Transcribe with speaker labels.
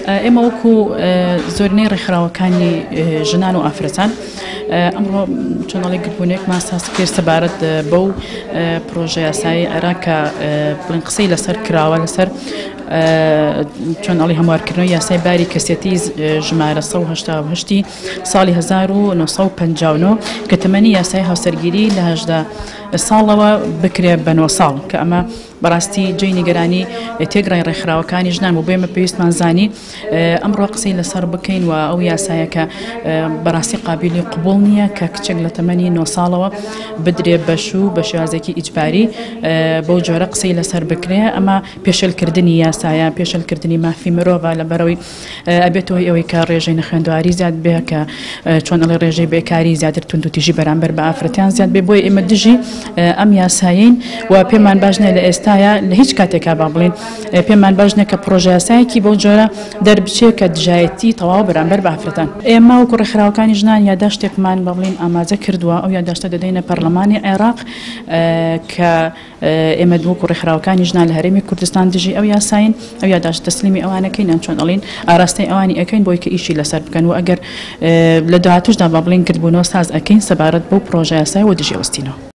Speaker 1: ئێمە وەکو زۆرینەی ڕێکخراوەکانی ژنان و ئافرەتان ئەمڕۆ چۆنەڵی گردبوونێکمان ساز کرد سەبارەت بەو پرۆژە یاسایی عێراق کە بڵێن قسەی لەسەر کراوە لەسەر چۆن ئەڵی هەموارکردنەوەی یاسای باری کەسێتی ژمارە 188 ساڵی 1959 کە تەمەنی یاسای هاوسەرگیری لە 18 ساڵەوە بکرێ بە 9 ساڵ کە ئەمە بەڕاستی جێی نیگەرانی تێگڕای ڕێکخراوەکانی ژنان بوو، بۆیە ئێمە پێویستمان زانی ئەمڕۆ قسەی لەسەر بکەین و ئەو یاسایە کە بەڕاستی قابیلی قبوڵ نییە کە کچێک لە تەمەنی 9 ساڵەوە بدرێ بە شوو بە شێوازێکی ئیجباری بەو جۆرە قسەی لەسەر بکرێ ئەمە پێشێلکردنی یاسایە پێشێلکردنی مافی مرۆڤە لەبەرەوەی ئەبێتە هۆی ئەوەی کە ڕێژەی نەخوێندەواری زیاد بێ کە چۆن ئەڵێ ڕێژەی بێکاری زیاتر توندوتیژی بەرامبەر بە ئافرەتیان زیاد بێ بۆیە ئێمە دژی ئەم یاسایین و پێمان باش نیە لە ئێستایا لە هیچ کاتێکا با بڵێین پێمان باش نیە کە پڕۆژە یاسایەکی بەو جۆرە دەربچێ کە دژایەتی تەواو بەرامبەر بە ئافرەتان. ئێمە وەکو ڕێکخراوەکانی ژنان یاداشتێکمان با بڵێین ئامادە کردووە ئەو یاداشتە دەدەینە پەرلەمانی عێراق کە ئێمە وەکو ڕێکخراوەکانی ژنان لە هەرێمی کوردستان دژی ئەو یاساین، ئەو یاداشت تەسلیمی ئەوان ئەکەین یان چۆن ئەڵێین ئاراستەی ئەوانی ئەکەین بۆی کە ئیشی لەسەر بکەن و ئەگەر لە داهاتووشدا با بڵێین گردبوونەوە ساز ئەکەین سەبارەت بەو پڕۆژە یاسایە و دژی ئەوەستینەوە.